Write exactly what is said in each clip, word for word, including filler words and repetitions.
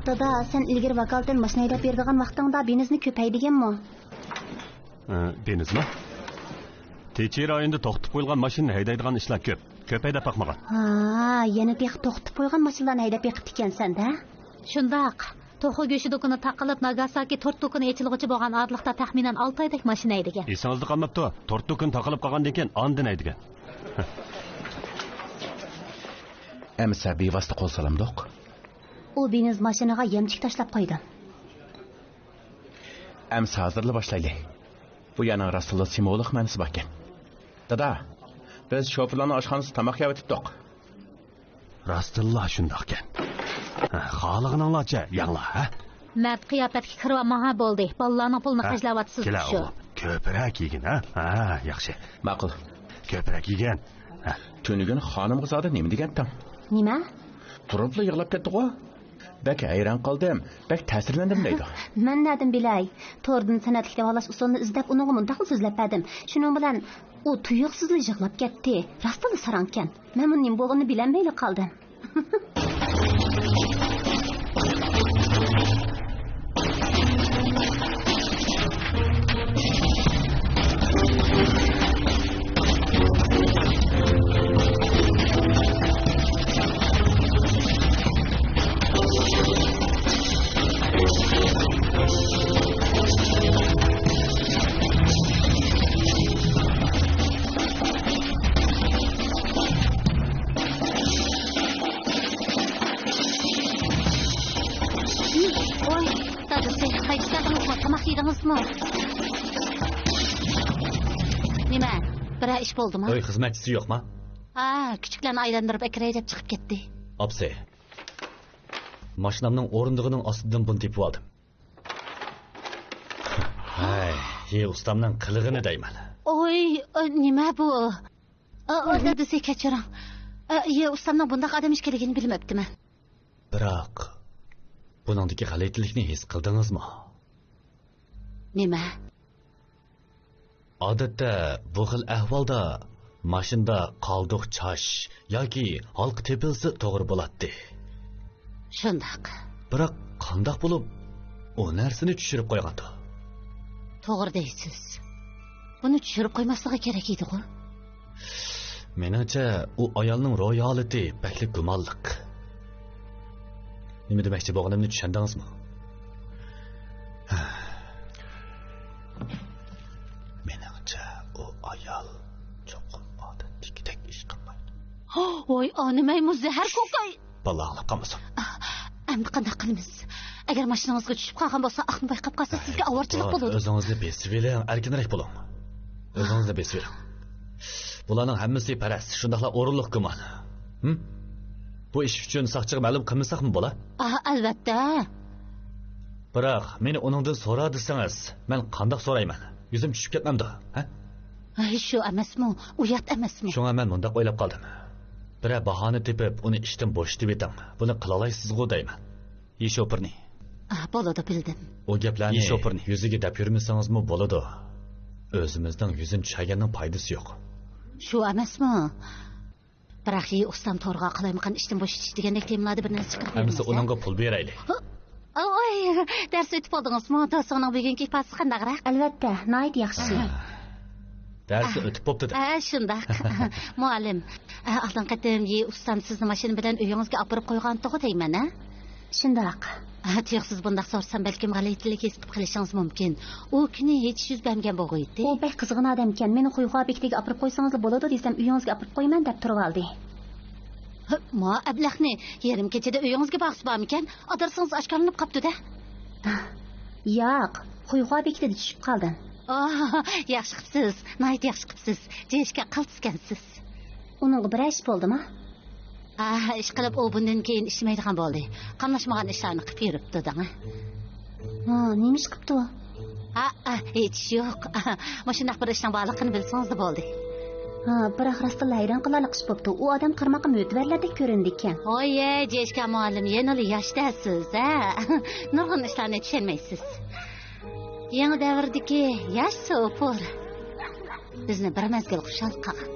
دادا، سەن ئىلگىرى ۋاكالىتەن ماشىنا ھەيدەپ بېرىدىغان ۋاقتىڭدا بېنزنى كۆپ ھەيدىگەنمۇ؟ ئە، بېنزما؟ تېچى رايونىدا توختىتىپ قويۇلغان ماشىنىنى ھەيدەيدىغان ئىشلار كۆپ. كۆپ ھەيدەپ باقمىغان. ھا، يەنە تېخى توختىتىپ قويغان ماشىنىلارنى ھەيدەپ بېقىپتىكەنسەن-دە. شۇنداق. توخۇ گۆشى دۇكىنى تاقىلىپ، ناگاساكى تورت دۇكىنى ئېچىلغۇچە بولغان ئارىلىقتا تەخمىنەن ئالتە ھەيدەك ماشىنا ھەيدىگەن. ئېسىڭىزدە قالماپتۇ، تورت دۇكىنى تاقىلىپ قالغاندىن كېيىن ئاندىن ھەيدىگەن. ئەمسە بىۋاسىتە قول سالامدۇق؟ ئۇ بېنز ماشىنىغا يەمچۈك تاشلاپ قويدۇم. ئەمسە ھازىرلا باشلايلى. بۇ يەرنىڭ راستلا سىمۋوللۇق مەنىسى باركەن. دادا، بىز شوپۇرلارنىڭ ئاشخانىسىدا تاماق يەۋېتىپتۇق. راستلا شۇنداقكەن. ھە، خالىغىنىڭلارچە يەڭلار، ھە؟ مەرد قىياپەتكە كىرىۋالماڭ ھە، بولدى. بالىلارنىڭ پۇلىنى ھە، خەجلەۋاتىسىز كېلە شۇ. ئوغلۇم، كۆپرەك يېگىن، ھە؟ ھە، ياخشى. ماقۇل. كۆپرەك يېگىن. ھە. تۈنۈگۈن خانىمغا زادى نېمە دېگەنتىڭ؟ نېمە؟ تۇرۇپلا يىغلاپ كەتتىغۇ. بەك ھەيران قالدىم، بەك تەسىرلەندىم دەيدۇ. مەن نەدىن بىلەي؟ توردىن سەنئەتلىك داۋالاش ئۇسۇلىنى ئىزدەپ ئۇنىڭغا مۇنداقلا سۆزلەپ بەردىم. شۇنىڭ بىلەن ئۇ تۇيۇقسىزلا يىغلاپ كەتتى. راستلا ساراڭكەن. مەن بۇنىڭ نېمە بولغىنىنى بىلەلمەيلا قالدىم. ۋاي، دادىسى، قايتىپ كەلدىڭىزمۇ؟ تاماق يېدىڭىزمۇ؟ نېمە، بىرەر ئىش بولدىمۇ؟ ئۆي خىزمەتچىسى يوقما؟ ھا، كۈچۈكلەرنى ئايلاندۇرۇپ ئەكىرەي دەپ چىقىپ كەتتى. ئاپىسى، ماشىنامنىڭ ئورۇندۇقىنىڭ ئاستىدىن بۇنى تېپىۋالدىم. ھەي، يى ئۇستامنىڭ قىلىغىنى دەيمەن. ئوي، ئا، نېمە بۇ؟ ئا، ئا، دادىسى، كەچۈرۈڭ. ئا، يى ئۇستامنىڭ بۇنداق ئادەم ئىكەنلىكىنى بىلمەپتىمەن. بىراق، بۇنىڭدىكى غەلىتىلىكنى ھېس قىلدىڭىزمۇ؟ نېمە؟ ئادەتتە بۇ خىل ئەھۋالدا ماشىنىدا قالدۇق چاش ياكى ھالقا تېپىلسا توغرا بولاتتى. شۇنداق. بىراق قانداق بولۇپ ئۇ نەرسىنى چۈشۈرۈپ قويغاندۇ؟ توغرا دەيسىز. بۇنى چۈشۈرۈپ قويماسلىقى كېرەك ئىدىغۇ. مېنىڭچە، ئۇ ئايالنىڭ روھىي ھالىتى بەكلا گۇمانلىق. نېمە دېمەكچى بولغىنىمنى چۈشەندىڭىزمۇ؟ مېنىڭچە، ئۇ ئايال چوقۇم ئادەتتىكىدەك ئىش قىلمايدۇ. ۋاي، ئانىمەيمۇ زەھەر كوكاي! بالىلار ئاڭلاپ قالمىسۇن. ئەمدى قانداق قىلىمىز؟ ئەگەر ماشىنىڭىزغا چۈشۈپ قالغان بولسا، ئاقمۇ بايقاپ قالسا، سىزگە ئاۋارىچىلىق بولىدۇ. ئۆزىڭىزنى بېسىۋېلىڭ، ئەركىنرەك بولۇڭ. ئۆزىڭىزنى بېسىۋېلىڭ. بۇلارنىڭ ھەممىسى پەرەز، شۇنداقلا ئورۇنلۇق گۇمان. ھىم؟ بۇ ئىش ئۈچۈن ساقچىغا مەلۇم قىلمىساقمۇ بولا؟ ئا، ئەلۋەتتە. بىراق، مېنى ئۇنىڭدىن سورا دېسىڭىز، مەن قانداق سورايمەن؟ يۈزۈم چۈشۈپ كەتمەمدۇ؟ ھە؟ ھەي، شۇ ئەمەسمۇ؟ ئۇيات ئەمەسمۇ؟ شۇڭا مەن مۇنداق ئويلاپ قالدىم. بىرەر باھانە تېپىپ، ئۇنى ئىشتىن بوشىتىۋېتىڭ. بۇنى قىلالايسىزغۇ دەيمەن. يى شوپۇرنى. ئا، بولىدۇ، بىلدىم. ئۇ گەپلەرنى يى شوپۇرنى يۈزىگە دەپ يۈرمىسىڭىزمۇ بولىدۇ. ئۆزىمىزنىڭ يۈزىنى چۈشەرگەننىڭ پايدىسى يوق. شۇ ئەمەسمۇ؟ بىراق يى ئۇستام تورغا قالايمىقان ئىشتىن بوشىتىش دېگەندەك تېمىلاردا بىر نەرسە چىقىرىپ ئەمىسە بېرىمىز، ھە؟ ئۇنىڭغا پۇل بېرەيلى. ۋاي، دەرس ئۆتۈپ بولدىڭىزمۇ؟ دوستىڭىزنىڭ بۈگۈنكى ئىپادىسى قانداقراق؟ ئەلۋەتتە، ناھايىتى ياخشى. دەرسى ئۆتۈپ بوپتۇ دە. ھە، شۇنداق. مۇئەللىم، ئە، ئالدىنقى قېتىم يى ئۇستام سىزنى ماشىنا بىلەن ئۆيىڭىزگە ئاپىرىپ قويغانتىغۇ دەيمەن، ھە؟ شۇنداق. ئە، تۇيۇقسىز بۇنداق سورىسام، بەلكىم غەلىتىلىك ھېس قىلىپ قېلىشىڭىز مۇمكىن. ئۇ كۈنى ھېچ يۈز بەرمىگەن بولغۇيتتى. ئۇ بەك قىزغىن ئادەمكەن. مېنى خۇيخۇا بېكىتىگە ئاپىرىپ قويسىڭىزلا بولىدۇ دېسەم، ئۆيىڭىزگە ئاپىرىپ قويىمەن دەپ تۇرۇۋالدى. ھە، ما ئەبلەخنى يېرىم كېچىدە ئۆيىڭىزگە بارغۇسى بارمىكەن؟ ئادرېسىڭىز ئاشكارىلىنىپ قاپتۇ-دە. ياق، خۇيخۇا بېكىتىدە چۈشۈپ قالدىم. ئاھ، ياخشى قىپسىز، ناھايىتى ياخشى قىپسىز. جېشكە قالتىسكەنسىز. ئۇنىڭغا بىرەر ئىش بولدىمۇ؟ ئاھ، ئىشقىلىپ ئۇ بۇندىن كېيىن ئىشلىمەيدىغان بولدى. قاملاشمىغان ئىشلارنى قىپ يۈرۈپتۇ دەڭە. ھا، نېمە ئىش قىپتۇ؟ ھا، ھا، ھېچ ئىش يوق. مۇشۇنداق بىر ئىشنىڭ بارلىقىنى بىلسىڭىزلا بولدى. ھا، بىراق راستتىنلا ھەيران قالارلىق ئىش بوپتۇ. ئۇ ئادەم قارىماققا مۆتىۋەرلەردەك كۆرۈنىدىكەن. ھوي، جېشكا مۇئەللىم، يەنىلا ياشتا سىز، ھە؟ نۇرغۇن ئىشلارنى چۈشەنمەيسىز. يېڭى دەۋردىكى ياش شوپۇر بىزنى بىر مەزگىل خۇشال قىلغان.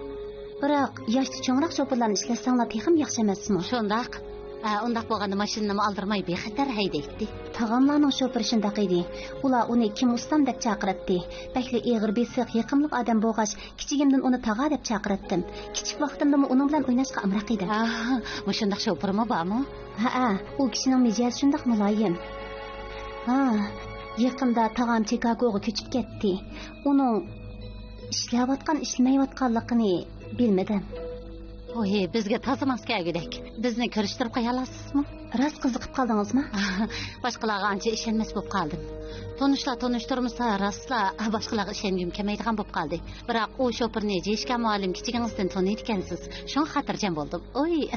بىراق ياشتا چوڭراق شوپۇرلارنى ئىشلەتسەڭلار تېخىمۇ ياخشى ئەمەسمۇ؟ شۇنداق. ئە، ئۇنداق بولغاندا ماشىنىنىمۇ ئالدىرىماي بىخەتەر ھەيدەيتتى. تاغاملارنىڭ شوپۇرى شۇنداق ئىدى. ئۇلار ئۇنى كىم ئۇستام دەپ چاقىراتتى. بەكلا ئېغىر بېسىق، يېقىملىق ئادەم بولغاچ، كىچىكىمدىن ئۇنى تاغا دەپ چاقىراتتىم. كىچىك ۋاقتىمدىمۇ ئۇنىڭ بىلەن ئويناشقا ئامراق ئىدىم. ئاھ، مۇشۇنداق شوپۇرمۇ بارمۇ؟ ھەئە، ئۇ كىشىنىڭ مىجەزى شۇنداق مۇلايىم. ھا، يېقىندا تاغام چىكاگوغا كۆچۈپ كەتتى. ئۇنىڭ ئىشلەۋاتقان، ئىشلىمەيۋاتقانلىقىنى بىلمىدىم. ۋوي، بىزگە تازا ماس كەلگۈدەك. بىزنى كۆرۈشتۈرۈپ قويالارسىزمۇ؟ راست قىزىقىپ قالدىڭىزمۇ؟ باشقىلارغا ئانچە ئىشەنمەس بولۇپ قالدىم. تونۇشلار تونۇشتۇرمىسا، راستلا باشقىلارغا ئىشەنگۈم كەلمەيدىغان بولۇپ قالدى. بىراق ئۇ شوپۇرنى جېشكا مۇئەللىم كىچىكىڭىزدىن تونۇيدىكەنسىز. شۇڭا خاتىرجەم بولدۇم. ئۇي.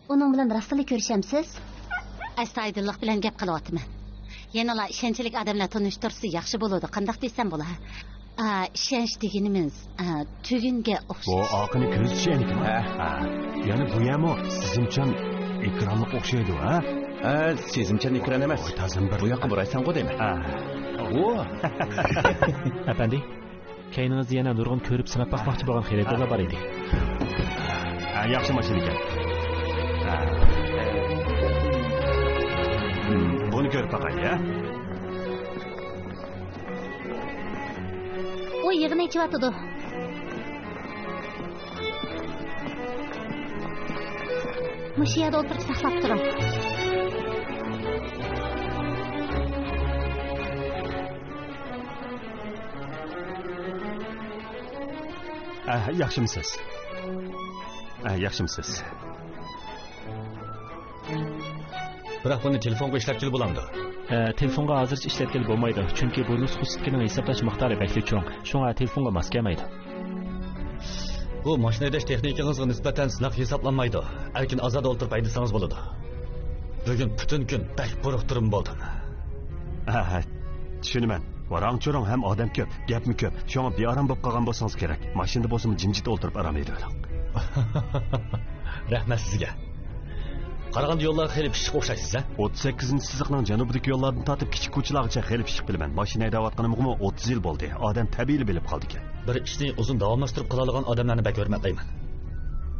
ئۇنىڭ بىلەن راستلا كۆرۈشەمسىز؟ ئەستايىدىللىق بىلەن گەپ قىلىۋاتىمەن. يەنىلا ئىشەنچلىك ئادەملەر تونۇشتۇرسا ياخشى بولىدۇ، قانداق دېسەم بولا؟ ئا، ئىشەنچ دېگىنىمىز، ئا، تۈگۈنگە بۇ ئوخشاش. ئاقىنى كۆزىتىش ئەينىكىمۇ؟ ھە. ھە. يەنە بۇ يەرمۇ سېزىمچان ئېكرانلىققا ئوخشايدۇ، ھە؟ ھە، سېزىمچان ئېكران ئەمەس. ۋاي، تازىم بىر. بۇ ياققا بۇرايساڭغۇ دەيمەن. ھە. ئۇ. ئەپەندى، كەينىڭىزدە يەنە نۇرغۇن كۆرۈپ سىناپ باقماقچى بولغان خېرىدارلار بار ئىدى. ھە، ياخشى ماشىنا ئىكەن. ھە. بۇنى كۆرۈپ باقايلى، ھە؟ ئۇ يىغىن ئېچىۋاتىدۇ. مۇشۇ يەردە ئولتۇرۇپ ساقلاپ تۇرۇڭ. ئە، ياخشىمسىز؟ ئە، ياخشىمسىز؟ بىراق بۇنى تېلېفونغا ئىشلەتكىلى بولامدۇ؟ ئە، تېلېفونغا ھازىرچە ئىشلەتكىلى بولمايدۇ، چۈنكى بۇ نۇسخا سۈپىتىنىڭ ھېسابلاش مىقدارى بەكلا چوڭ، شۇڭا تېلېفونغا ماس كەلمەيدۇ. بۇ ماشىنا ھەيدەش تېخنىكىڭىزغا نىسبەتەن سىناق ھېسابلانمايدۇ. ئەركىن ئازادە ئولتۇرۇپ ھەيدىسىڭىز بولىدۇ. بۈگۈن پۈتۈن كۈن بەك بۇرۇقتۇرما بولدۇم. ھە، ھە، چۈشىنىمەن. ۋاراڭ-چۇرۇڭ ھەم ئادەم كۆپ، گەپمۇ كۆپ. شۇڭا بىئارام بولۇپ قالغان بولسىڭىز كېرەك. ماشىنىدا بولسىمۇ جىمجىت ئولتۇرۇپ ئارام ئېلىۋېلىڭ. رەھمەت سىزگە. قارىغاندا يوللار خېلى پىششىق ئوخشايسىز، ھە؟ ئوتتۇز سەككىزىنچى سىزىقنىڭ جەنۇبىدىكى يوللاردىن تارتىپ كىچىك كوچىلارغىچە خېلى پىششىق بىلىمەن. ماشىنا ھەيدەۋاتقىنىمغىمۇ ئوتتۇز يىل بولدى. ئادەم تەبىئىيلا بىلىپ قالىدىكەن. بىر ئىشنى ئۇزۇن داۋاملاشتۇرۇپ قىلالىغان ئادەملەرنى بەك ھۆرمەتلەيمەن.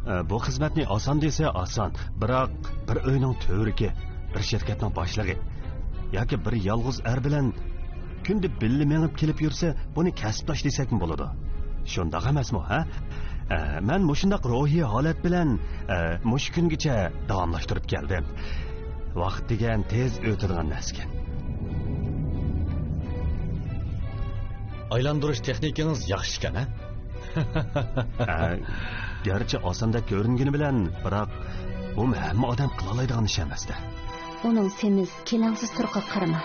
ئە، بۇ خىزمەتنى ئاسان دېسە ئاسان، بىراق بىر ئۆينىڭ تۈۋرۈكى، بىر شىركەتنىڭ باشلىقى ياكى بىر يالغۇز ئەر بىلەن كۈندە بىللە مېڭىپ كېلىپ يۈرسە، بۇنى كەسىپداش دېسەكمۇ بولىدۇ. شۇنداق ئەمەسمۇ، ھە؟ ئە، مەن مۇشۇنداق روھىي ھالەت بىلەن، ئە، مۇشۇ كۈنگىچە داۋاملاشتۇرۇپ كەلدىم. ۋاقىت دېگەن تېز ئۆتىدىغان نەرسىكەن. ئايلاندۇرۇش تېخنىكىڭىز ياخشىكەن، ھە؟ ئە، گەرچە ئاساندەك كۆرۈنگىنى بىلەن، بىراق بۇمۇ ھەممە ئادەم قىلالايدىغان ئىش ئەمەستە. ئۇنىڭ سېمىز، كېلەڭسىز تۇرقىغا قارىما.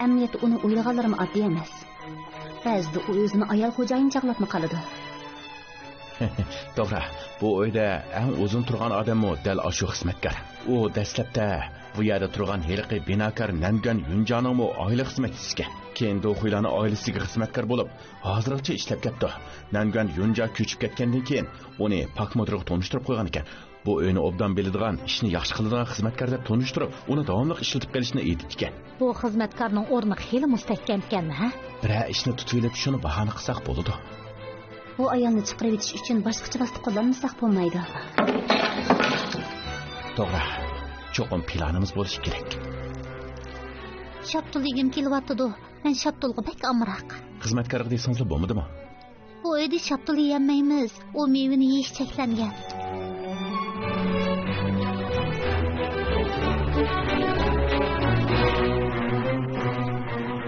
ئەمەلىيەتتە ئۇنىڭ ئويلىغانلىرىمۇ ئاددىي ئەمەس. بەزىدە ئۇ ئۆزىنى ئايال خوجايىن چاغلاپمۇ قالىدۇ. توغرا، بۇ ئۆيدە ئەڭ ئۇزۇن تۇرغان ئادەممۇ دەل ئاشۇ خىزمەتكار. ئۇ دەسلەپتە بۇ يەردە تۇرغان ھېلىقى بىناكار نەنگۈەن يۇنجانىڭمۇ ئائىلە خىزمەتچىسى ئىكەن. كېيىن دوخۇيلارنىڭ ئائىلىسىگە خىزمەتكار بولۇپ، ھازىرغىچە ئىشلەپ كەپتۇ. نەنگۈەن يۇنجا كۆچۈپ كەتكەندىن كېيىن، ئۇنى پاك مۇدىرغا تونۇشتۇرۇپ قويغانىكەن. بۇ ئۆينى ئوبدان بىلىدىغان، ئىشنى ياخشى قىلىدىغان خىزمەتكار دەپ تونۇشتۇرۇپ، ئۇنى داۋاملىق ئىشلىتىپ قېلىشنى ئېيتىپتىكەن. بۇ خىزمەتكارنىڭ ئورنى خېلى مۇستەھكەمكەن، ھە؟ بىرەر ئىشنى تۇتۇۋېلىپ، شۇنى باھانە قىلساق بولىدۇ. بۇ ئايالنى چىقىرىۋېتىش ئۈچۈن باشقىچە ۋاسىتە قوللانمىساق بولمايدۇ. توغرا، چوقۇم پىلانىمىز بولۇشى كېرەك. شاپتۇل يېگۈم كېلىۋاتىدۇ. مەن شاپتۇلغا بەك ئامراق. خىزمەتكارغا دېسىڭىزلا بولمىدىمۇ؟ بۇ ئۆيدە شاپتۇل يېيەلمەيمىز. ئۇ مېۋىنى يېيىش چەكلەنگەن.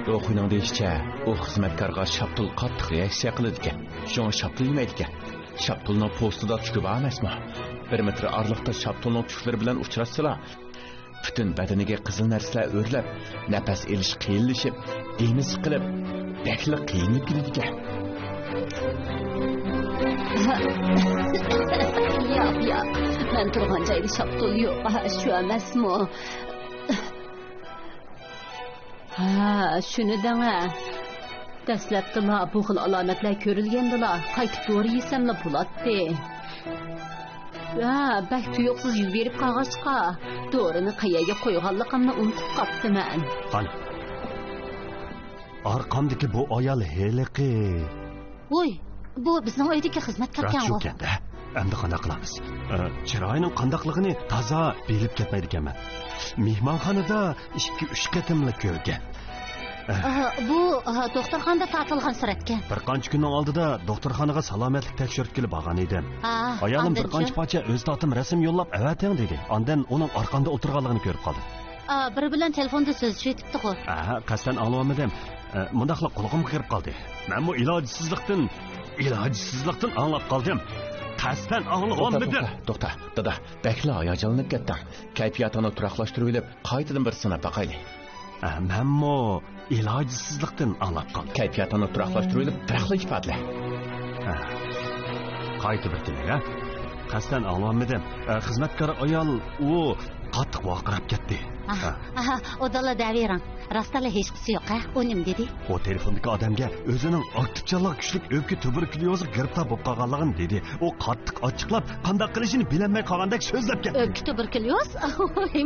دوخۇينىڭ دېيىشىچە، ئۇ خىزمەتكارغا شاپتۇل قاتتىق رېئاكسىيە قىلىدىكەن. شۇڭا شاپتۇل يېمەيدىكەن. شاپتۇلنىڭ پوستىدا تۈكى بار ئەمەسمۇ؟ بىر مېتىر ئارىلىقتا شاپتۇلنىڭ تۈكلىرى بىلەن ئۇچراشسىلا، پۈتۈن بەدىنىگە قىزىل نەرسىلەر ئۆرلەپ، نەپەس ئېلىش قىيىنلىشىپ، دېمى سىقىلىپ، بەكلا قىينىلىپ كېتىدىكەن. ياق، ياق، مەن تۇرغان جايدا شاپتۇل يوق. ھە، شۇ ئەمەسمۇ؟ ھە، شۇنى دەڭە. دەسلەپتىلا بۇ خىل ئالامەتلەر كۆرۈلگەندىلا، قايتىپ دورا يېسەملا بولاتتى. ھە، بەك تۇيۇقسىز يۈز بېرىپ قالغاچقا، دورىنى قەيەرگە قويغانلىقىمنى ئۇنتۇپ قاپتىمەن. قان. ئارقامدىكى بۇ ئايال ھېلىقى. ۋوي، بۇ بىزنىڭ ئۆيدىكى خىزمەتكاركەنغۇ. شۇكەن-دە. ئەمدى قانداق قىلىمىز؟ ئە، چىرايىنىڭ قانداقلىقىنى تازا بىلىپ كەتمەيدىكەنمەن. مېھمانخانىدا ئىككى-ئۈچ قېتىملا كۆرگەن. ئە. ئا، بۇ، ئا، دوختۇرخانىدا تارتىلغان سۈرەتكەن. بىر قانچە كۈننىڭ ئالدىدا دوختۇرخانىغا سالامەتلىك تەكشۈرتكىلى بارغان ئىدىم. ئا، ئايالىم بىر قانچە پارچە ئۆزى تارتىم رەسىم يوللاپ ئەۋەتىڭ دېدى. ئاندىن ئۇنىڭ ئارقامدا ئولتۇرغانلىقىنى كۆرۈپ قالدىم. ئا، بىرى بىلەن تېلېفوندا سۆزلىشىۋېتىپتىغۇ. ئا، قەستەن ئاڭلىۋالمىدىم. ئە، مۇنداقلا قۇلىقىمغا كىرىپ قالدى. مەنمۇ ئىلاجسىزلىقتىن، ئىلاجسىزلىقتىن ئاڭلاپ قالدىم. قەستەن ئاڭلىۋالمىدىم. توختا، توختا، توختا. دادا، بەكلا ھاياجانلىنىپ كەتتىڭ. كەيپىياتىڭنى تۇراقلاشتۇرۇۋېلىپ، قايتىدىن بىر سىناپ باقايلى. ئە، مەنمۇ ئىلاجسىزلىقتىن ئاڭلاپ قالدىم. كەيپىياتىڭنى تۇراقلاشتۇرۇۋېلىپ، بىراقلا ئىپادىلە. ھە. قايتا بىر تىلەك، ھە؟ قەستەن ئاڭلىۋالمىدىم. ئە، خىزمەتكار ئايال، ئۇ قاتتىق ۋارقىراپ كەتتى. ئاھ، ھە. ئاھ، ئۇدۇللا دەۋېرىڭ. راستلا ھېچقىسى يوق، ھە؟ ئۇ نېمە دېدى؟ ئۇ تېلېفوندىكى ئادەمگە ئۆزىنىڭ ئاكتىپچانلىقى كۈچلۈك ئۆپكە تۇبېركۇليوزىغا گىرىپتار بولۇپ قالغانلىقىنى دېدى. ئۇ قاتتىق ئاچچىقلاپ، قانداق قىلىشىنى بىلەلمەي قالغاندەك سۆزلەپ كەتتى. ئۆپكە تۇبېركۇليوز؟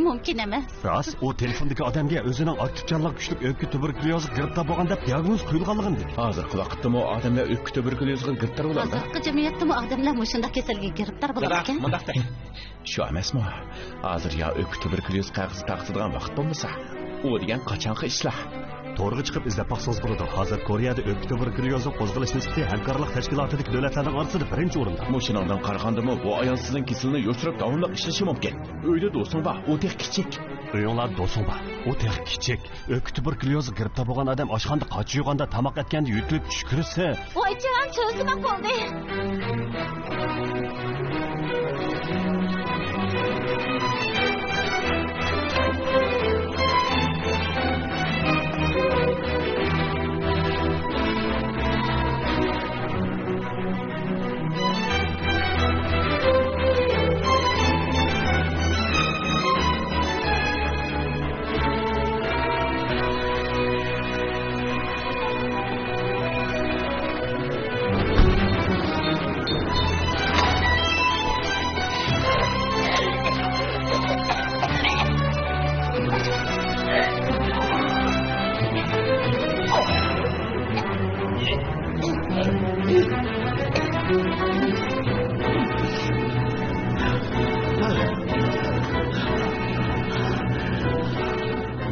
مۇمكىن ئەمەس. راست، ئۇ تېلېفوندىكى ئادەمگە ئۆزىنىڭ ئاكتىپچانلىقى كۈچلۈك ئۆپكە تۇبېركۇليوزىغا گىرىپتار بولغان دەپ دىياگنوز قويۇلغانلىقىنى دېدى. ھازىرقى ۋاقىتتىمۇ ئادەملەر ئۆپكە تۇبېركۇليوزىغا گىرىپتار بولامدۇ؟ ھازىرقى جەمئىيەتتىمۇ ئادەملەر مۇشۇنداق كېسەلگە گىرىپتار بولىدىكەن. مۇنداق دەڭ. شۇ ئەمەسمۇ؟ ھازىر يا ئۆپكە تۇبېركۇليوز قەغىزى تارقىتىدىغان ۋاقىت بولمىسا، ئۇ دېگەن قاچانقى ئىشلار؟ تورغا چىقىپ ئىزدەپ باقسىڭىز بولىدۇ. ھازىر كورېيەدە ئۆپكە تۇبېركۇليوزنىڭ قوزغىلىش نىسبىتى ھەمكارلىق تەشكىلاتىدىكى دۆلەتلەرنىڭ ئارىسىدا بىرىنچى ئورۇندا. مۇشۇنىڭدىن قارىغاندىمۇ، بۇ ئايال سىزنىڭ كېسىلىنى يوشۇرۇپ داۋاملىق ئىشلىشى مۇمكىن. ئۆيدە دوستۇڭ بار، ئۇ تېخى كىچىك. ئۆيۈڭلاردا دوستۇڭ بار، ئۇ تېخى كىچىك. ئۆپكە تۇبېركۇليوزغا گىرىپتار بولغان ئادەم ئاشخانىدا قاچا يۇغاندا، تاماق ئەتكەندە يۆتىلىپ چۈشكۈرسە. ۋايجان، چۆزدىمەن قولنى.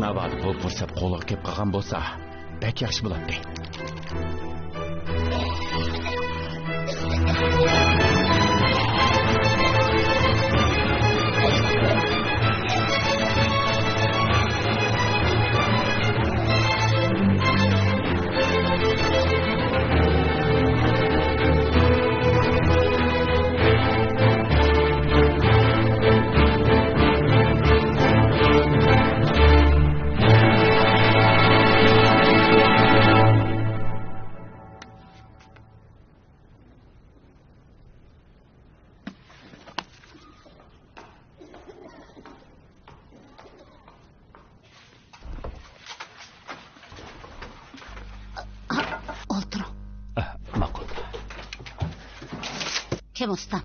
ناۋادا بۇ پۇرسەت قولىغا كېلىپ قالغان بولسا، بەك ياخشى بولاتتى. ئولتۇرۇڭ. ئە، ماقۇل. كىم ئۇستا؟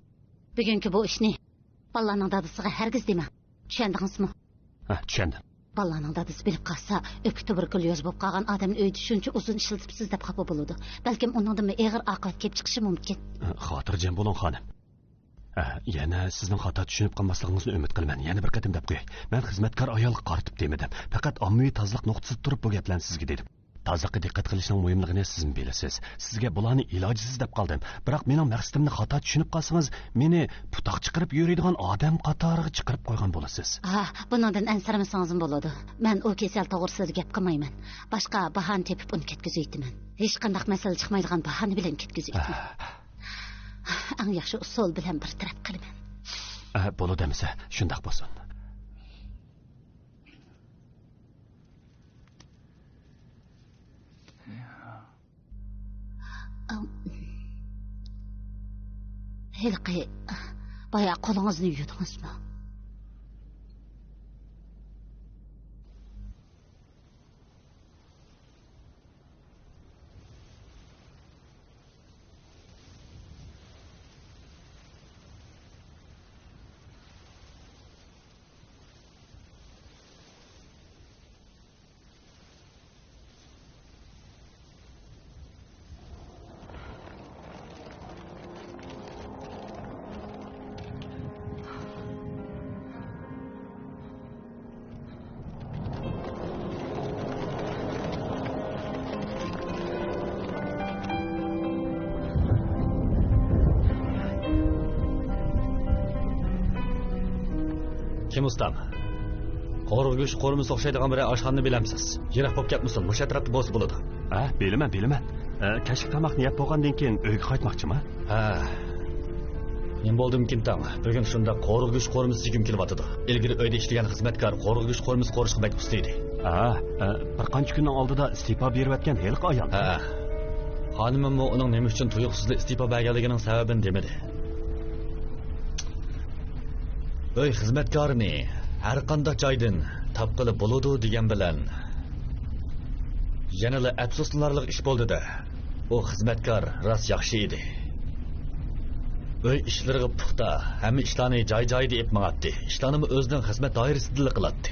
بۈگۈنكى بۇ ئىشنى بالىلارنىڭ دادىسىغا ھەرگىز دېمەڭ. چۈشەندىڭىزمۇ؟ ھە، چۈشەندىم. بالىلارنىڭ دادىسى بىلىپ قالسا، ئۆپكە تۇبېركۇليوزى بولۇپ قالغان ئادەمنى ئۆيدە شۇنچە ئۇزۇن ئىشلىتىپسىز دەپ خاپا بولىدۇ. بەلكىم ئۇنىڭدىنمۇ ئېغىر ئاقىۋەت كېلىپ چىقىشى مۇمكىن. ھە، خاتىرجەم بولۇڭ، خانىم. ئە، يەنە سىزنىڭ خاتا چۈشىنىپ قالماسلىقىڭىزنى ئۈمىد قىلىمەن. يەنە بىر قېتىم دەپ قوياي. مەن خىزمەتكار ئايالغا قارىتىپ دېمىدىم. پەقەت ئاممىۋى تازىلىق نۇقتىسىدا تۇرۇپ بۇ گەپلەرنى سىزگە دېدىم. تازىلىققا دىققەت قىلىشنىڭ مۇھىملىقىنى سىزمۇ بىلىسىز. سىزگە بۇلارنى ئىلاجسىز دەپ قالدىم. بىراق مېنىڭ مەقسىتىمنى خاتا چۈشىنىپ قالسىڭىز، مېنى پۇتاق چىقىرىپ يۈرىدىغان ئادەم قاتارىغا چىقىرىپ قويغان بولىسىز. ھا، بۇنىڭدىن ئەنسىرىمىسىڭىزمۇ بولىدۇ. مەن ئۇ كېسەل توغرىسىدا گەپ قىلمايمەن. باشقا باھانە تېپىپ ئۇنى كەتكۈزۈۋېتىمەن. ھېچقانداق مەسىلە چىقمايدىغان باھانە بىلەن كەتكۈزۈۋېتىمەن. ئەڭ ياخشى ئۇسۇل بىلەن بىر تەرەپ قىلىمەن. ئە، بولىدۇ ئەمىسە، شۇنداق بولسۇن. ھېلىقى بايا قولىڭىزنى يۇدىڭىزمۇ؟ كىم ئۇستام؟ قورۇق گۆش قورۇمىسى ئوخشايدىغان بىرەر ئاشخانىنى بىلەمسىز؟ يىراق بولۇپ كەتمىسۇن، مۇشۇ ئەتراپتا بولسا بولىدۇ. ھە، بىلىمەن، بىلىمەن. ئە، كەچلىك تاماقنى يەپ بولغاندىن كېيىن ئۆيگە قايتماقچىما؟ ھە. نېمە بولدىمىكىن تاڭ؟ بۈگۈن شۇنداق قورۇق گۆش قورۇمىسى يېگۈم كېلىۋاتىدۇ. ئىلگىرى ئۆيدە ئىشلىگەن خىزمەتكار قورۇق گۆش قورۇمىسى قورۇشقا بەك ئۇستا ئىدى. ھە، ئە، بىر قانچە كۈننىڭ ئالدىدا ئىستېپا بېرىۋەتكەن ھېلىقى ئايال. ھە. خانىمىممۇ ئۇنىڭ نېمە ئۈچۈن تۇيۇقسىزلا ئىستېپا بەرگەنلىكىنىڭ سەۋەبىنى دېمىدى. ئۆي خىزمەتكارىنى ھەرقانداق جايدىن تاپقىلى بولىدۇ دېگەن بىلەن، يەنىلا ئەپسۇسلىنارلىق ئىش بولدى-دە. ئۇ خىزمەتكار راست ياخشى ئىدى. ئۆي ئىشلىرىغا پۇختا، ھەممە ئىشلارنى جاي-جايىدا ئېلىپ ماڭاتتى. ئىشلارنىمۇ ئۆزىنىڭ خىزمەت دائىرىسىدىلا قىلاتتى.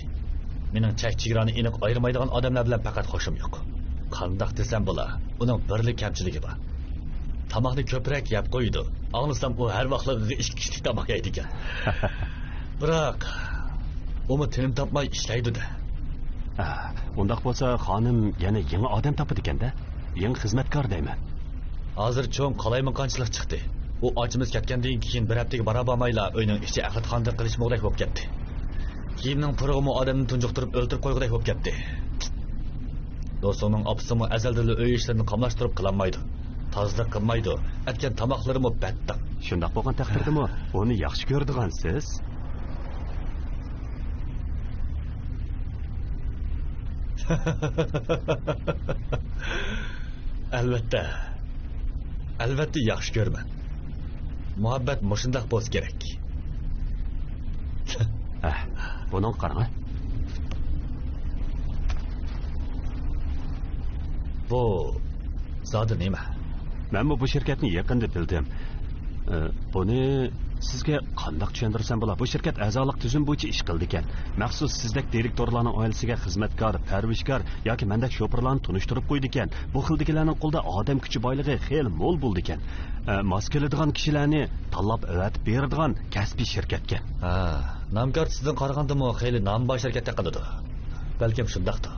مېنىڭ چەك-چېگرانى ئېنىق ئايرىمايدىغان ئادەملەر بىلەن پەقەت خوشۇم يوق. قانداق دېسەم بولا، ئۇنىڭ بىرلا كەمچىلىكى بار. تاماقنى كۆپرەك يەپ قويىدۇ. ئاڭلىسام، ئۇ ھەر ۋاقلىقىغا ئىككى كىشىلىك تاماق يەيدىكەن. بىراق، ئۇمۇ تىنىم تاپماي ئىشلەيدۇ-دە. ئا، ئۇنداق بولسا، خانىم يەنە يېڭى ئادەم تاپىدىكەن-دە. يېڭى خىزمەتكار دەيمەن. ھازىر چوڭ قالايمىقانچىلىق چىقتى. ئۇ ئاچىمىز كەتكەندىن كېيىن بىر ھەپتىگە بارا-بارمايلا ئۆينىڭ ئىچى ئەخلەتخانىدەك قىلىشمىغۇدەك بولۇپ كەتتى. كىيىمنىڭ پۇرىقىمۇ ئادەمنى تۇنجۇقتۇرۇپ ئۆلتۈرۈپ قويغۇدەك بولۇپ كەتتى. دوستۇڭنىڭ ئاپىسىمۇ ئەزەلدىنلا ئۆي ئىشلىرىنى قاملاشتۇرۇپ قىلالمايدۇ. تازىلىق قىلمايدۇ. ئەتكەن تاماقلىرىمۇ بەتتاق. شۇنداق بولغان تەقدىردىمۇ ئۇنى ياخشى كۆرىدىغانسىز؟ ئەلۋەتتە. ئەلۋەتتە ياخشى كۆرىمەن. مۇھەببەت مۇشۇنداق بولسا كېرەك. ھە، بۇنىڭغا قاراڭ. بۇ زادى نېمە؟ مەنمۇ بۇ شىركەتنى يېقىندا بىلدىم. ئە، بۇنى سىزگە قانداق چۈشەندۈرسەم بولا؟ بۇ شىركەت ئەزالىق تۈزۈم بويىچە ئىش قىلىدىكەن. مەخسۇس سىزدەك دىرېكتورلارنىڭ ئائىلىسىگە خىزمەتكار، پەرۋىشكار ياكى مەندەك شوپۇرلارنى تونۇشتۇرۇپ قويىدىكەن. بۇ خىلدىكىلەرنىڭ قولىدا ئادەم كۈچى بايلىقى خېلى مول بولىدىكەن. ئە، ماس كېلىدىغان كىشىلەرنى تاللاپ ئەۋەتىپ بېرىدىغان كەسپىي شىركەتكەن. ھە، نام كارتىسىدىن قارىغاندىمۇ خېلى نامى بار شىركەتتەك قىلىدۇ. بەلكىم شۇنداقتۇ.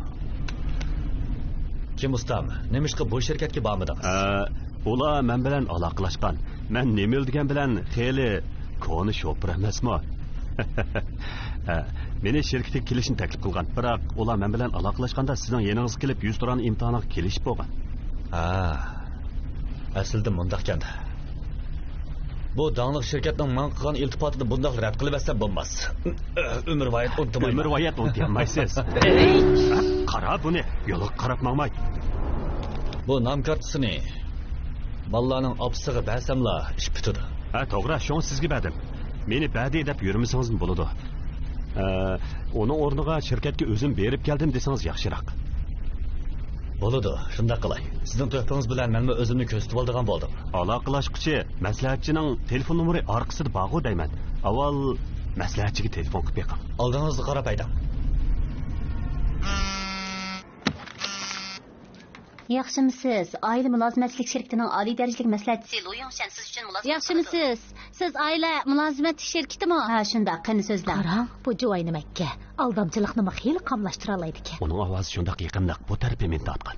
كىم ئۇستام، نېمىشقا بۇ شىركەتكە بارمىدىڭىز؟ ئە، ئۇلار مەن بىلەن ئالاقىلاشقان. مەن نېمىلا دېگەن بىلەن خېلى كونا شوپۇر ئەمەسمۇ؟ ھە، مېنى شىركىتىگە كېلىشنى تەكلىپ قىلغان. بىراق ئۇلار مەن بىلەن ئالاقىلاشقاندا سىزنىڭ يېنىڭىزغا كېلىپ يۈزتۇرانە ئىمتىھانىغا كېلىشىپ بولغان. ھە، ئەسلىدە مۇنداقكەن. بۇ داڭلىق شىركەتنىڭ ماڭا قىلغان ئىلتىپاتىنى بۇنداقلا رەت قىلىۋەتسەم بولماس. ئۆمۈرۋايەت ئۇنتۇمايمەن. ئۆمۈرۋايەت ئۇنتۇيالمايسىز. قارا بۇنى، يولغا قاراپ ماڭماي. بۇ نام كارتىسىنى بالىلارنىڭ ئاپىسىغا بەرسەملا ئىش پۈتىدۇ. ھە، توغرا، شۇڭا سىزگە بەردىم. مېنى بەردى دەپ يۈرمىسىڭىزمۇ بولىدۇ. ئە، ئۇنىڭ ئورنىغا شىركەتكە ئۆزۈم بېرىپ كەلدىم دېسىڭىز ياخشىراق. بولىدۇ، شۇنداق قىلاي. سىزنىڭ تۆھپىڭىز بىلەن مەنمۇ ئۆزۈمنى كۆرسىتىۋالىدىغان بولدۇم. ئالاقىلاشقۇچى، مەسلىھەتچىنىڭ تېلېفون نومۇرى ئارقىسىدا بارغۇ دەيمەن. ئاۋۋال مەسلىھەتچىگە تېلېفون قىلىپ بېقىڭ. ئالدىڭىزغا قاراپ ھەيدەڭ. ياخشىمۇسىز؟ ئائىلە مۇلازىمەتچىلىك شىركىتىنىڭ ئالىي دەرىجىلىك مەسلىھەتچىسى لۇ يۇڭشەن سىز ئۈچۈن مۇلازىمەت قىلىدۇ. ياخشىمۇسىز؟ سىز ئائىلە مۇلازىمەتلىك شىركىتىمۇ؟ ھە، شۇنداق، قېنى سۆزلەڭ. قاراڭ، بۇ جۇۋاينا مەككە ئالدامچىلىقنىمۇ خېلى قاملاشتۇرالايدىكەن. ئۇنىڭ ئاۋازى شۇنداق يېقىملىق، بۇ تەرىپى مېنى تارتقان.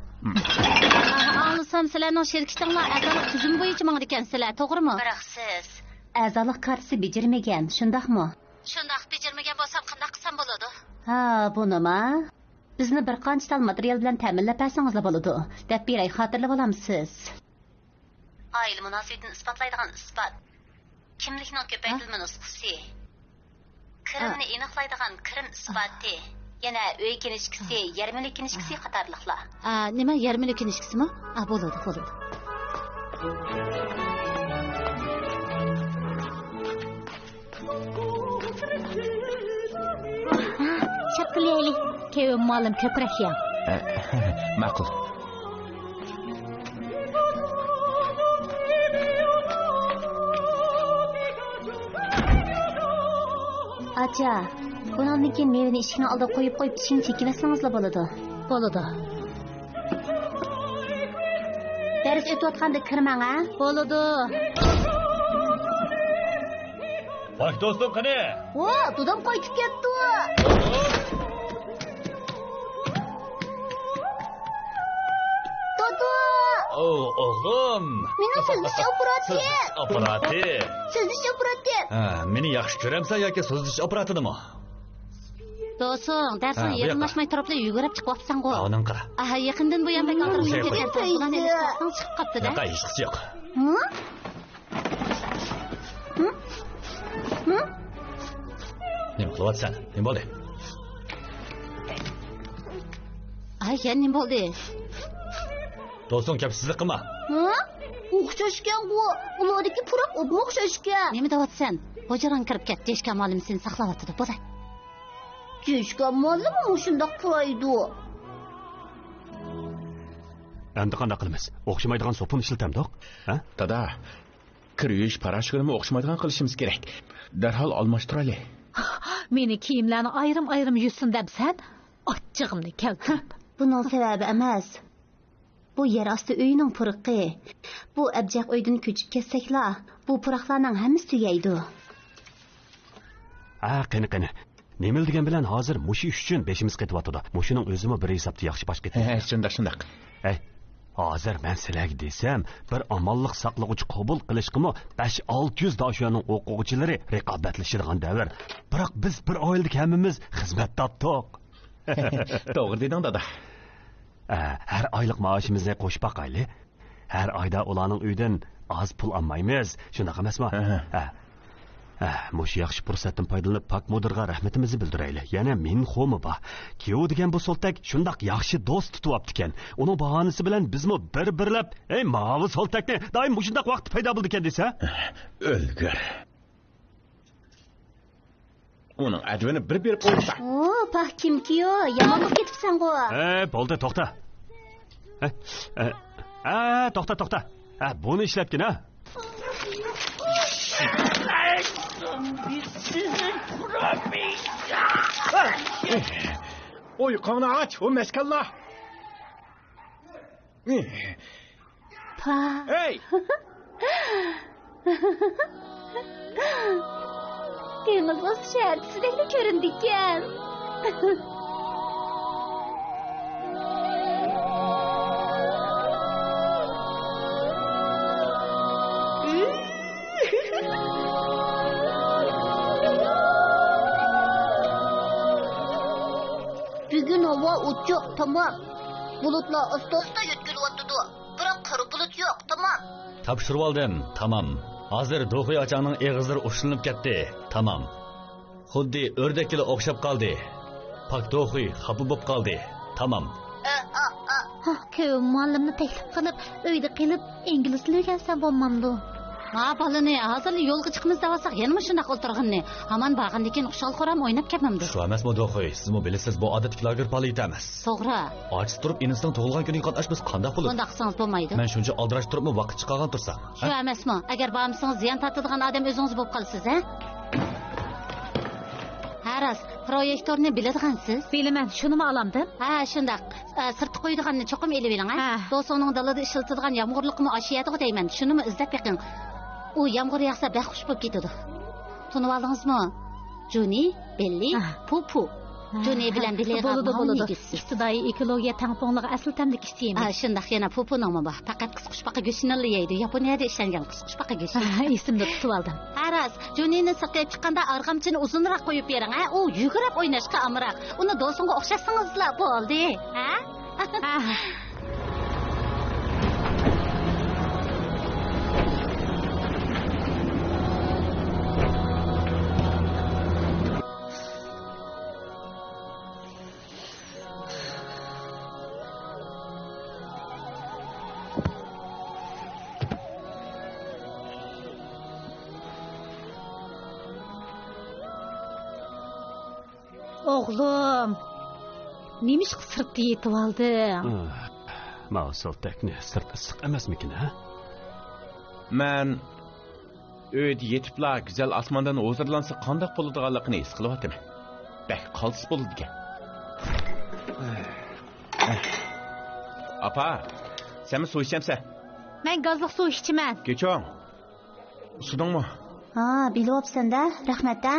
ئاڭلىسام، سىلەرنىڭ شىركىتىڭلار ئەزالىق تۈزۈمى بويىچە ماڭىدىكەنسىلەر، توغرىمۇ؟ بىراق سىز ئەزالىق كارتىسى بېجىرمىگەن، شۇنداقمۇ؟ شۇنداق، بېجىرمىگەن بولسام قانداق قىلسام بولىدۇ؟ ھا، بۇنىما؟ بىزنى بىر قانچە تال ماتېرىيال بىلەن تەمىنلەپ بەرسىڭىزلا بولىدۇ. دەپ بېرەي، خاتىرىلىۋالامسىز؟ ئائىلە مۇناسىۋىتىنى ئىسپاتلايدىغان ئىسپات. كىملىكنىڭ كۆپەيتىلمە نۇسخىسى. كىرىمنى ئېنىقلايدىغان كىرىم ئىسپاتى. يەنە ئۆي كىنىشكىسى، يەر مۈلۈك كىنىشكىسى قاتارلىقلار. ئا، نېمە، يەر مۈلۈك كىنىشكىسىمۇ؟ ئا، بولىدۇ، بولىدۇ. شاپتۇلىيەيلى. كېۋىن مۇئەللىم كۆپرەك يەڭ. ئە، ماقۇل. ئاچا، بۇنىڭدىن كېيىن مېۋىنى ئىشىكنىڭ ئالدىغا قويۇپ، قويۇپ، ئىشىكنى چېكىۋەتسىڭىزلا بولىدۇ. بولىدۇ. دەرس ئۆتۈۋاتقاندا كىرمەڭ، ھە؟ بولىدۇ. باش دوستۇم قېنى؟ ۋا، دادام قايتىپ كەپتۇ. دادا! ئو، ئوغلۇم. مېنىڭ سۆزلىشىش ئاپپاراتى. سۆزلىشىش ئاپپاراتى. سۆزلىشىش ئاپپاراتى. ھە، مېنى ياخشى كۆرەمسەن ياكى سۆزلىشىش ئاپپاراتىنىمۇ؟ دوسۇڭ، دەرسىڭ ھە، بۇ يېقىنلاشماي تۇرۇپلا يۈگۈرۈپ چىقىۋاپسەنغۇ. ئاۋۇنىڭ قارا. ئاھا، يېقىندىن بۇيان بەك ئالدىراپ كېتىۋاتىسەن. بۇلارنى ئېلىپ چىقساڭ چىقىپ قاپتۇ-دە. ياقا، ھېچقىسى يوق. ھە؟ ھە؟ ھە؟ نېمە قىلىۋاتىسەن؟ نېمە بولدى؟ ئاي، يەنە نېمە بولدى؟ دوستۇڭ كەپسىزلىك قىلما. ھە؟ ئوخشاشكەنغۇ. ئۇلاردىكى پۇراق ئوپمۇ ئوخشاشكەن. نېمە دەۋاتىسەن؟ ھۇجراڭغا كىرىپ كەت، دېيىشكەن مۇئەللىم سېنى ساقلاۋاتىدۇ. بولە. دېيىشكەن مۇئەللىممۇ مۇشۇنداق پۇرايدۇ. ئەمدى قانداق قىلىمىز؟ ئوخشىمايدىغان سوپۇن ئىشلىتەمدۇق؟ ھە؟ دادا، كىر يۇيۇش پاراشوكىنىمۇ ئوخشىمايدىغان قىلىشىمىز كېرەك. دەرھال ئالماشتۇرايلى. مېنى كىيىملەرنى ئايرىم-ئايرىم يۇسۇن دەپسەن؟ ئاچچىقىمنى كەلتۈرۈپ. بۇنىڭ سەۋەبى ئەمەس. بۇ يەر ئاستى ئۆيىنىڭ پۇرىقى. بۇ ئەبجەق ئۆيدىن كۆچۈپ كەتسەكلا، بۇ پۇراقلارنىڭ ھەممىسى تۈگەيدۇ. ھە، قېنى، قېنى. نېمىلا دېگەن بىلەن ھازىر مۇشۇ ئىش ئۈچۈن بېشىمىز قېتىۋاتىدۇ. مۇشۇنىڭ ئۆزىمۇ بىر ھېسابتا ياخشى باش قېتىپ. ھە، شۇنداق، شۇنداق. ھەي، ھازىر مەن سىلەرگە دېسەم، بىر ئامانلىق ساقلىغۇچى قوبۇل قىلىشقىمۇ بەش ئالتە يۈز داشۆنىڭ ئوقۇغۇچىلىرى رىقابەتلىشىدىغان دەۋر. بىراق بىز بىر ئائىلىدىكى ھەممىمىز خىزمەت تاپتۇق. توغرا دېدىڭ، دادا. ئە، ھەر ئايلىق مائاشىمىزنى قوشۇپ باقايلى. ھەر ئايدا ئۇلارنىڭ ئۆيىدىن ئاز پۇل ئالمايمىز، شۇنداق ئەمەسمۇ؟ ھە. ھە. ھە، مۇشۇ ياخشى پۇرسەتتىن پايدىلىنىپ، پاك مۇدىرغا رەھمىتىمىزنى بىلدۈرەيلى. يەنە مىنخومۇ بار. كيو دېگەن بۇ سولتەك شۇنداق ياخشى دوست تۇتۇۋاپتىكەن. ئۇنىڭ باھانىسى بىلەن بىزمۇ بىر-بىرلەپ، ئەي، ماۋۇ سولتەكنى دائىم مۇشۇنداق ۋاقىتتا پەيدا بولىدىكەن دېسە. ئۆلگۈر. ئۇنىڭ ئەدىپىنى بىر بېرىپ قويسا. ئۇ، پاھ، كىم كيو، يامان بولۇپ كېتىپسەنغۇ. ھە، بولدى، توختا. ھە، ھە، ھە، توختا، توختا. ھە، بۇنى ئىشلەتكىن، ھە. ئوي، قاڭنى ئاچ، ئۇ مەسكەنلا. پا. ھەي! دېڭىز ئاستى شەھەرچىسىدەكلا كۆرۈنىدىكەن. بۈگۈن ھاۋا ئوچۇق، تامام. بۇلۇتلار ئاستا-ئاستا يۆتكىلىۋاتىدۇ. بىراق قارا بۇلۇت يوق، تامام. تاپشۇرۇۋالدىم، تامام. ھازىر دوخۇي ئاچاڭنىڭ ئېغىزلىرى ئۇششۇلىنىپ كەتتى، تامام. خۇددى ئۆردەككىلا ئوخشاپ قالدى. پاك دوخۇي خاپا بوپ قالدى، تامام. ھا، كۆۋۈم مۇئەللىمنى تەكلىپ قىلىپ، ئۆيدە قېلىپ، ئىنگلىزچە ئۆگەنسەم بولمامدۇ؟ ما بالىنى ھازىرلا يولغا چىقىمىز دەۋاتساق، يەنىمۇ شۇنداق ئولتۇرغىنىنى. ھامان بارغاندىن كېيىن خۇشال-خۇرام ئويناپ كەتمەمدۇ؟ شۇ ئەمەسمۇ دوخۇي، سىزمۇ بىلىسىز، بۇ ئادەتتىكى لاگېر پائالىيىتى ئەمەس. توغرا. ئاچسا تۇرۇپ ئىنىسىنىڭ تۇغۇلغان كۈنىگە قاتناشمىسا قانداق بولىدۇ؟ بۇنداق قىلسىڭىز بولمايدۇ. مەن شۇنچە ئالدىراش تۇرۇپمۇ ۋاقىت چىقارغان تۇرسام، ھە؟ شۇ ئەمەسمۇ؟ ئەگەر بارمىسىڭىز زىيان تارتىدىغان ئادەم ئۆزىڭىز بولۇپ قالىسىز، ھە؟ ھە، راست. پرويېكتورنى بىلىدىغانسىز؟ بىلىمەن، شۇنىمۇ ئالامدىم؟ ھە، شۇنداق. ئە، سىرتقا قويىدىغاننى چوقۇم ئېلىۋېلىڭ، ھە؟ ھە. دوسۇڭنىڭ دالىدا ئىشلىتىدىغان يامغۇرلۇقىمۇ ئاشۇ يەردىغۇ دەيمەن. شۇنىمۇ ئىزدەپ بېقىڭ. ئۇ يامغۇر ياغسا بەك خۇش بولۇپ كېتىدۇ. تونۇۋالدىڭىزمۇ؟ جۇنى، بىللى، ھە. پۇ پۇ. ھە. جۇنى بىلەن بىللىغا بولىدۇ، بولىدۇ. ئىپتىدائىي ئېكولوگىيە تەڭپۇڭلۇقى ئەسلى تەملىك ئىچىملىك. ھە، شۇنداق، يەنە پۇ پۇنىڭمۇ بار. پەقەت قىسقۇچپاقا گۆشىنىلا يەيدۇ. ياپونىيەدە ئىشلەنگەن قىسقۇچپاقا گۆشى. ھە، ئېسىمدە تۇتۇۋالدىم. ھە، راست. جۇنىنى ساقلاپ چىققاندا ئارغامچىنى ئۇزۇنراق قويۇپ بېرىڭ، ھە؟ ئۇ يۈگۈرۈپ ئويناشقا ئامراق. ئۇنى دوسۇڭغا ئوخشاتسىڭىزلا بولدى، ھە؟ ھە. ئوغلۇم، نېمىشقا سىرتتا يېتىۋالدىڭ؟ ماۋۇ سولتەكنى سىرت ئىسسىق ئەمەسمىكىن، ھە؟ مەن ئۆيدە يېتىپلا گۈزەل ئاسماندىن ھۇزۇرلانسا قانداق بولىدىغانلىقىنى ھېس قىلىۋاتىمەن. بەك قالتىس بولىدىكەن. ئاپا، سەنمۇ سۇ ئىچەمسەن؟ مەن گازلىق سۇ ئىچىمەن. كېچىڭ. ئۇسسىدىڭمۇ؟ ھا، بىلىۋاپسەن-دە، رەھمەت-دە.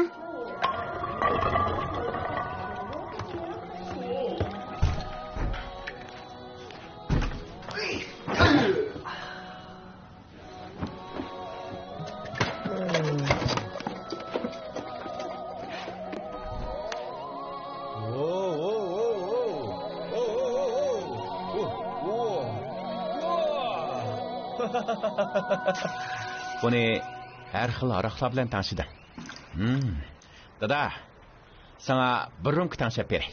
بۇنى ھەر خىل ھاراقلار بىلەن تەڭشىدىم. ھىم. دادا، ساڭا بىر رومكا تەڭشەپ بېرەي.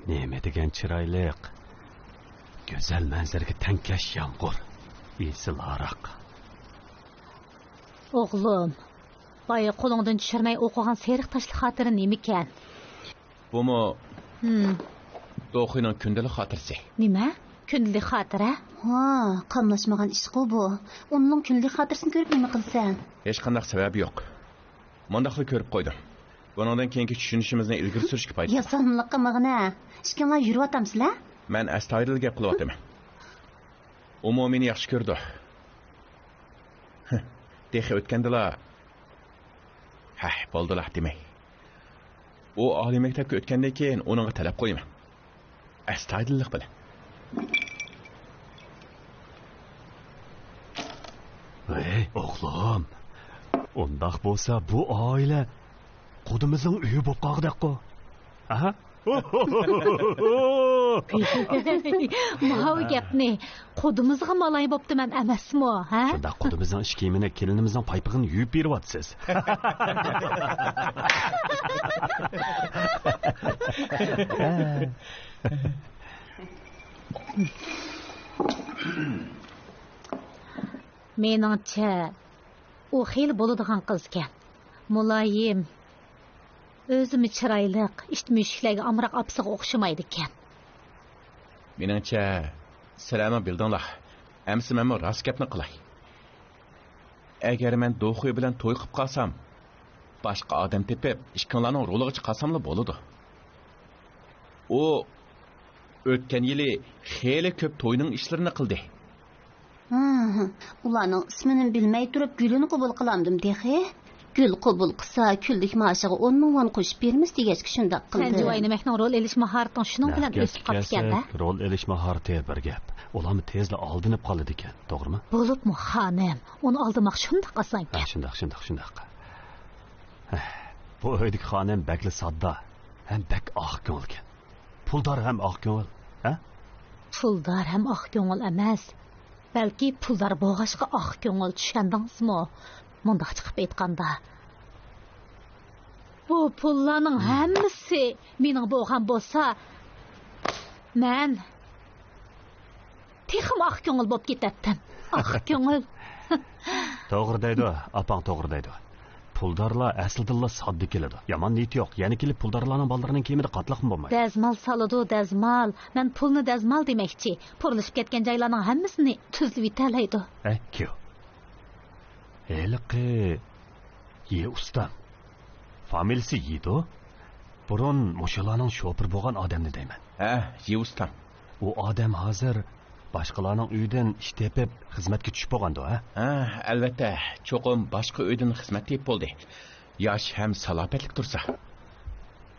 نېمە دېگەن چىرايلىق، گۈزەل مەنزىرىگە تەڭكەش يامغۇر، ئېسىل ھاراق. ئوغلۇم، بايا قولۇڭدىن چۈشۈرمەي ئوقۇغان سېرىق تاشلىق خاتىرە نېمىكەن؟ بۇمۇ ھىم. دوخۇينىڭ كۈندىلىك خاتىرىسى. نېمە؟ كۈندىلىك خاتىرە؟ ھا، قاملاشمىغان ئىشقۇ بۇ. ئۇنىڭ كۈندىلىك خاتىرىسىنى كۆرۈپ نېمە قىلىسەن؟ ھېچقانداق سەۋەبى يوق. مۇنداقلا كۆرۈپ قويدۇم. بۇنىڭدىن كېيىنكى چۈشىنىشىمىزنى ئىلگىرى سۈرۈشكە پايدىلىق. ياسانلىق قىلمىغىنە. ئىككىڭلار يۈرۈۋاتامسىلەر؟ مەن ئەستايىدىل گەپ قىلىۋاتىمەن. ئۇمۇ مېنى ياخشى كۆرىدۇ. تېخى ئۆتكەندىلا، ھەھ، بولدىلا دېمەي. ئۇ ئالىي مەكتەپكە ئۆتكەندىن كېيىن ئۇنىڭغا تەلەپ قويىمەن. ئەستايىدىللىق بىلەن. ھەي، ئوغلۇم. ئۇنداق بولسا بۇ ئائىلە قۇدىمىزنىڭ ئۆيى بولۇپ قالغۇدەكقۇ. ئاھا. ماۋۇ گەپنى قۇدىمىزغا مالاي بوپتىمەن ئەمەسمۇ، ھە؟ شۇنداق، قۇدىمىزنىڭ ئىش كىيىمىنى كېلىنىمىزنىڭ پايپىقىنى يۇيۇپ بېرىۋاتىسىز. مېنىڭچە، ئۇ خېلى بولىدىغان قىزكەن. مۇلايىم، ئۆزىمۇ چىرايلىق، ئىت مۈشۈكلەرگە ئامراق ئاپىسىغا ئوخشىمايدىكەن. مېنىڭچە، سىلەرمۇ بىلدىڭلار. ئەمسە مەنمۇ راست گەپنى قىلاي. ئەگەر مەن دوخۇي بىلەن توي قىپ قالسام، باشقا ئادەم تېپىپ، ئىككىڭلارنىڭ رولىغا چىقارساملا بولىدۇ. ئۇ ئۆتكەن يىلى خېلى كۆپ توينىڭ ئىشلىرىنى قىلدى. ھا، ئۇلارنىڭ ئىسمىنى بىلمەي تۇرۇپ، گۈلىنى قوبۇل قىلامدىم تېخى. گۈل قوبۇل قىلسا، كۈنلۈك مائاشىغا ئون مىڭ ۋون قوشۇپ بېرىمىز دېگەچكە شۇنداق قىلدى. سەن جۇۋاينىمەكنىڭ رول ئېلىش ماھارىتىڭ شۇنىڭ بىلەن ئۆسۈپ قاپتىكەن-دە. رول ئېلىش ماھارىتى بىر گەپ. ئۇلارمۇ تېزلا ئالدىنىپ قالىدىكەن، توغرىمۇ؟ بولۇپمۇ خانىم، ئۇنى ئالدىماق شۇنداق ئاسانكەن. ھە، شۇنداق، شۇنداق، شۇنداق. ھە، بۇ ئۆيدىكى خانىم بەكلا ساددا ھەم بەك ئاق كۆڭۈلكەن. پۇلدار ھەم ئاق كۆڭۈل، ھە؟ پۇلدار ھەم ئاق كۆڭۈل ئەمەس، بەلكى پۇلدار بولغاچقا ئاق كۆڭۈل، چۈشەندىڭىزمۇ؟ مۇنداق چىقىپ ئېيتقاندا، بۇ پۇللارنىڭ ھەممىسى مېنىڭ بولغان بولسا، مەن تېخىمۇ ئاق كۆڭۈل بولۇپ كېتەتتىم. ئاق كۆڭۈل. توغرا دەيدۇ، ئاپاڭ توغرا دەيدۇ. پۇلدارلار ئەسلىدىنلا ساددا كېلىدۇ. يامان نىيىتى يوق. يەنە كېلىپ پۇلدارلارنىڭ بالىلىرىنىڭ كىيىمىدا قاتلاقمۇ بولمايدۇ. دەزمال سالىدۇ، دەزمال. مەن پۇلنى دەزمال دېمەكچى. پۇرلىشىپ كەتكەن جايلارنىڭ ھەممىسىنى تۈزلىۋېتەلەيدۇ. ئەي، كىيو. ھېلىقى يې ئۇستام. فامىلىسى يېدۇ. بۇرۇن مۇشۇلارنىڭ شوپۇرى بولغان ئادەمنى دەيمەن. ھە، يېۋۇستام. ئۇ ئادەم ھازىر باشقىلارنىڭ ئۆيىدىن ئىش تېپىپ، خىزمەتكە چۈشۈپ بولغاندۇ، ھە؟ ھە، ئەلۋەتتە، چوقۇم باشقا ئۆيدىن خىزمەت تېپىپ بولدى. ياش ھەم سالاپەتلىك تۇرسا.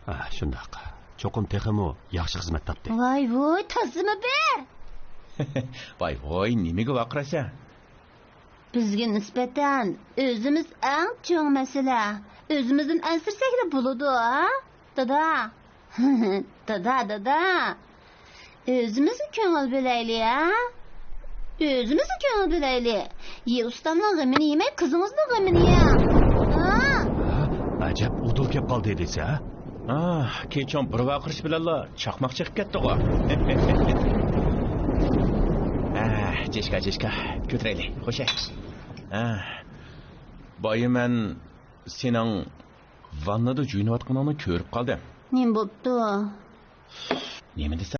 ھە، شۇنداق. چوقۇم تېخىمۇ ياخشى خىزمەت تاپتى. ۋاي ۋۇي، تازىمۇ بىر! ۋاي ۋۇي، نېمىگە ۋارقىرايسەن؟ بىزگە نىسبەتەن ئۆزىمىز ئەڭ چوڭ مەسىلە. ئۆزىمىزدىن ئەنسىرىسەكلا بولىدۇ، ھە، دادا؟ دادا، دادا. ئۆزىمىزگە كۆڭۈل بۆلەيلى، ھە؟ ئۆزىمىزگە كۆڭۈل بۆلەيلى. يېۋۇستامنىڭ غېمىنى يېمەي، قىزىڭىزنىڭ غېمىنى يەڭ. ھە؟ ئەجەب ئۇدۇل كەپ قالدى دېسە، ھە؟ ئاھ، كېچىڭ بىر ۋارقىرىش بىلەنلا چاقماق چېقىپ كەتتىغۇ. ئاھ، جېشكا، جېشكا، كۆتۈرەيلى، خوشە. ئاھ، بايا مەن سېنىڭ ۋاننىدا جۇيۇنۇۋاتقىنىڭنى كۆرۈپ قالدىم. نېمە بوپتۇ؟ نېمە دېسە